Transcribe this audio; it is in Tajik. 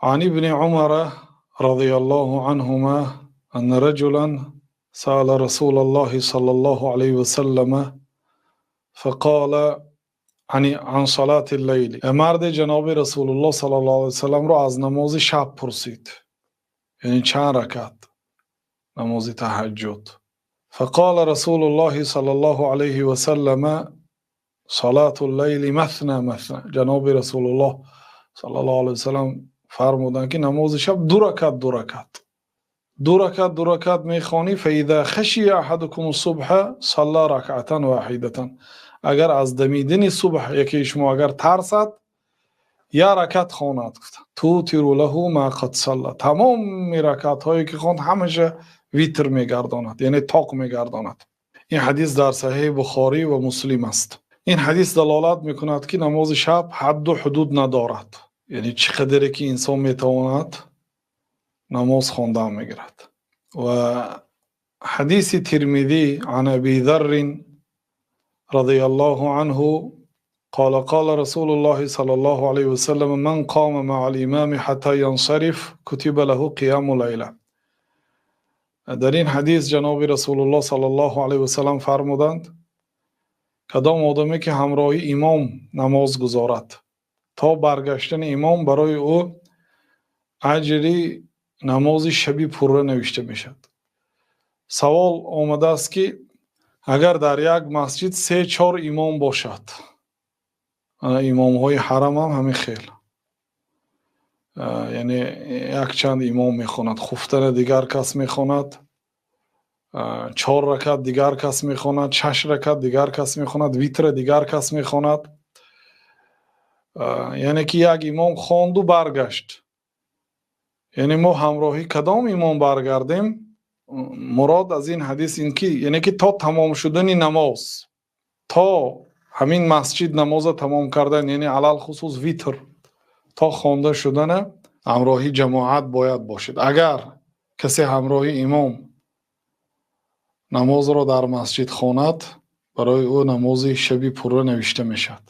عن ابن عمر رضي الله عنهما أن رجلا سأل رسول الله صلى الله عليه وسلم فقال عن صلاة الليل. Марде ҷаноби Расулуллоҳ саллаллоҳу алайҳи васалламро аз намози шаб пурсид, яъне чанд ракат намози таҳаҷҷуд. فقال رسول الله صلى الله عليه وسلم: صلاة الليل مثنى مثنى. Ҷаноби Расулуллоҳ саллаллоҳу алайҳи васаллам фармуданд, ки намози шаб ду ракат, ду ракат, ду ракат, ду ракат мехонӣ. فإذا خشي أحدكم الصبح صلى ركعة واحدة. Агар аз дамидани субҳ якеи шумо агар тарсад, як ракат хонад, гуфтанд. توتر له ما قد صلى. Тамоми ракатҳое ки хонд, ҳамаша витр мегардонад, яъне тоқ мегардонад. Ин ҳадис дар Саҳеҳи Бухорӣ ва Муслим аст. Ин ҳадис далолат мекунад, ки намози шаб ҳадду ҳудуд надорад, яъне чӣ қадаре ки инсон метавонад, намоз хондан мегирад. Ва ҳадиси Тирмидӣ: عن أبي ذر رضي الله عنه قال: قال رسول الله صلى الله عليه وسلم: من قام مع الإمام حتى ينصرف كتب له قيام ليلة. Дар ин ҳадис ҷаноби Расулуллоҳ саллаллоҳу алайҳи васаллам фармуданд: кадом одаме ки ҳамроҳи имом намоз гузорад то баргаштани имом, барои ӯ аҷри намози шаби пурра навишта мешавад. Савол омадааст, ки агар дар як масҷид се чор имом бошад, имомҳои ҳарамам ҳамин хел, яъне якчанд имом мехонад, хуфтана дигар кас мехонад, чор ракат дигар кас мехонад, шаш ракат дигар кас мехонад, витра дигар кас мехонад, яъне ки як имом хонду баргашт, яъне мо ҳамроҳи кадом имом баргардем? Мурод аз ин ҳадис ин ки, яъне ки то тамом шудани намоз, то ҳамин масҷид намоза тамом кардан, яъне алалхусус витр то хонда шудана ҳамроҳи ҷамоат бояд бошед. Агар касе ҳамроҳи имом намозро дар масҷид хонад, барои ӯ намози шаби пурра навишта мешавад.